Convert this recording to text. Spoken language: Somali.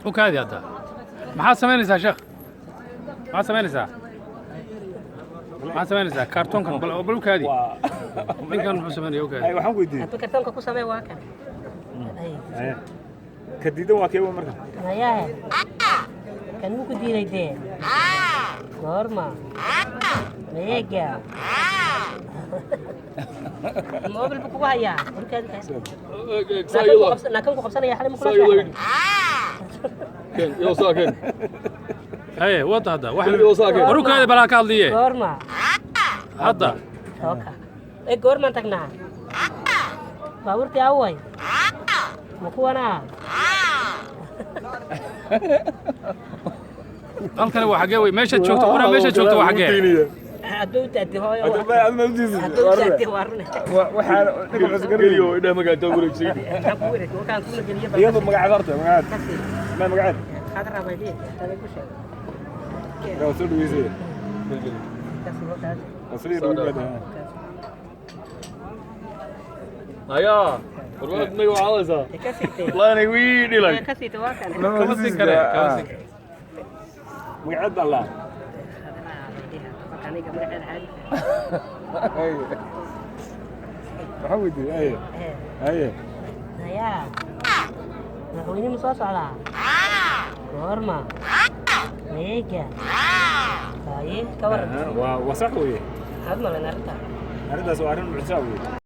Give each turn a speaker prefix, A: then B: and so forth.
A: U kaadi hadda. Maxaad samaynaysaa, sheekh? Maxaad samaynaysaa? Maxaad samaynaysaa? Kaartoonkan bal u kaadi. Ninkan muxuu samaynaya? U kaadi.
B: Ay, waxaan ku weydiiyey.
C: Hadda kartoonka ku samee, waa kan.
B: Haye. Ka diidan waa keewa marka?
C: Mayahe, kan muku diiday dee? Goorma mayeega mobil buu kugu hayaa warkaadi? Naakan ku qabsanaya xalay ma kula seexday?
A: Haye, wada hadda. War, u kaadi, bal ha ka hadliye.
C: Goorma?
A: Hadda.
C: Tooka e, goormaan tagnaa? Baabuurtii away, ma kuwanaa?
A: Halkani waa xagee wey? Meeshaad joogto, waraa, meeshaad joogto waa xagee?
C: Hadduu u taati hooyo.
B: Adma adma u diisid.
C: Hadduu u taati, waa rune.
B: Waxaan ninka wuxuu garanayay.
C: Maxaan kugu wareejiyey? Wakaan kuna geliye bal.
B: Iyadu magaceed horta, magaceed.
C: Kasi.
B: Ma magaceed?
C: Khadra bay dhihi tada ku sheeg.
B: Waa soo dhaweysay.
C: Kasi wakaas.
B: Waa soo dhaweysay.
C: Kasite kasite, waa kan.
A: Kama siin kare, kama siin kare.
B: Magaceed baa laa.
C: Khadra bay dhihi aniga magaceeda caadi.
B: Waxaan weydiiyey, haye. Haye.
C: Hayaa, madaxweyne ma soo socdaa? Goorma mayeega? Haye, ka waran?
B: Waa sax weeye.
C: Maxaad maleen arrintaa?
B: Arrintaas waa arrin mucjisa weeye.